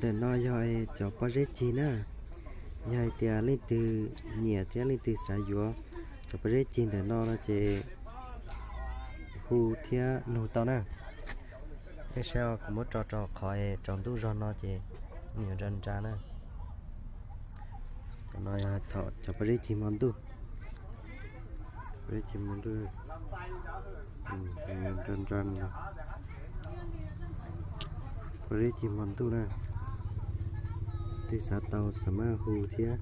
Ntawm no yog cov pob zeb cig na. Yog hais tias leej twg nyiam thiab leej twg xav yuav cov pob zeb cig ntawm no no ces hu thiab nug tau na. Nej saib os, kuv muab tso rau qhov tsaus ntuj zog no ces nws yuav nra nra na. Cov no yog cov pob zeb cig hmo ntuj. Pob zeb cig hmo ntuj, nra nra. Pob zeb cig hmo ntuj na. Twg xav tau xav maj hu thiab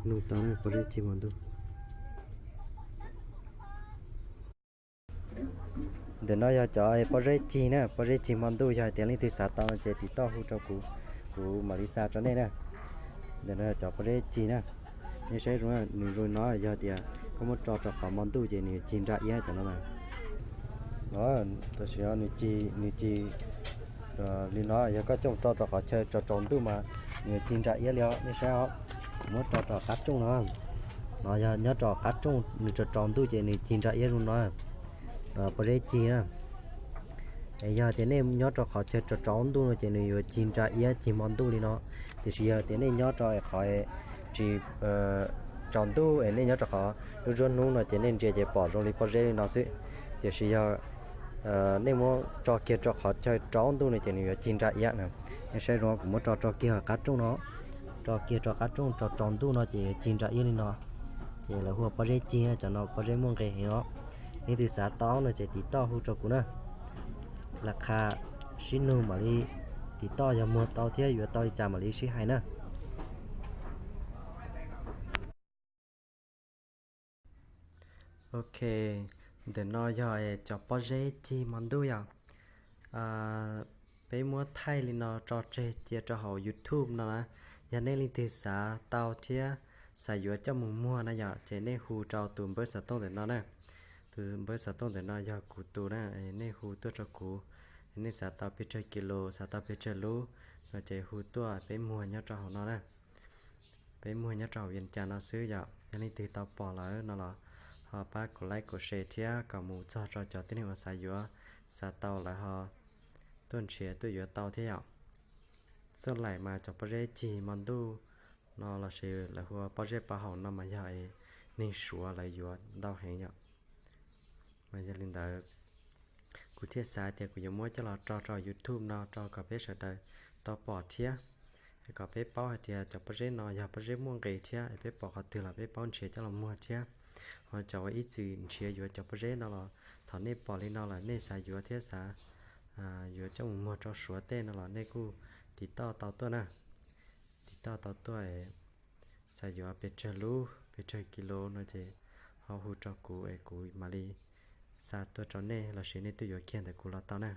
nug tau na, pob zeb cig hmo ntuj. Ntawm no yog cov pob zeb cig na, pob zeb cig hmo ntuj, yog hais tias leej twg xav tau no ces tiv toj hu rau kuv, kuv mam li xa rau nej na. Ntawm no yog cov pob zeb cig na. Nej saib zoo, nws zoo no yog tias koj muab tso rau qhov hmo ntuj ces nws cig nra iab cov no mas. Tam sim no nws cig, nws cig li no, yog koj coj tso rau qhov chaw tsaus tsaus ntuj mas nws cig nra iab li os. Nej saib os, kuv muab tso rau qab rooj no. No yog nyob rau qab rooj nws tsaus tsaus ntuj ces nws cig nra iab zoo no. Pob zeb cig na. Es yog tias nej nyob rau qhov chaw tsaus tsaus ntuj no ces nws yuav cig nra iab cig hmo ntuj li no. Tiam sis yog tias nej nyob rau qhov tsis tsaus ntuj es nej nyob rau qhov lub nruab hnub no ces nej ntsia ces pom zoo li pob zeb li no xwb. Tiam sis yog nej muab tso kiag rau qhov chaw tsaus ntuj no ces nws yuav cig nra iab na. Nej saib zoo, kuv muab tso rau kiag qab rooj no, tso kiag rau qab rooj tsaus tsaus ntuj no ces yuav cig nra iab li no. Ces lawv hu ua pob zeb cig, cov no pob zeb muaj nqis heev os. Leej twg xav tau no ces tiv toj hu rau kuv na. Laj qha sib nug mam li tiv toj, yog muag tau thiab yuav tau li cas mam li sib hais na. Ok, ntawm no yog cov pob zeb cig hmo ntuj yom. Peb muab thaij li no tso tseg cia rau hauv YouTube no na. Yog nej leej twg xav tau thiab xav yuav coj mus muag na yom, ces nej hu rau tus npawb xov tooj ntawm no na. Tus npawb xov tooj ntawm no yog kuv tus na, nej hu tuaj rau kuv. Nej xav tau pes tsawg kis lus, xav tau pes tsawg lub no ces hu tuaj peb muag nyob rau hauv no na. Peb muag nyob rau hauv Vias Cas no xwb yom. Yog leej twg tau pom lawm no los ho pab kuv like kuv share thiab kom mus txog rau cov tib neeg uas xav yuav, xav tau lawv ho tuaj nrhiav tuaj yuav tau thiab yom. Txoj laim mas cov pob zeb cig hmo ntuj no lossis lawv hu ua pob zeb paj haum no mas yog neeg Suav lawv yuav ntau heev yom. Mas yog li ntawd, kuv thiaj xav tias kuv yuav muab coj los tso rau YouTube no rau kom peb sawv daws tau pom thiab, kom peb paub hais tias cov pob zeb no yog pob zeb muaj nqis thiab, peb pom qhov twg los peb paub nrhiav coj los muag thiab. Ho cov uas ib txwm nrhiav yuav cov pob zeb no los thov nej pom li no lawm nej xav yuav thiab xav yuav coj mus muag rau Suav tej no los nej kuj tiv toj tau tuaj na. Tiv toj tau tuaj, xav yuav pes tsawg lub pes tsawg kis lus no ces ho hu rau kuv es kuv mam li xa tuaj rau nej lossis nej tuaj yuav kiag ntawm kuv los tau na.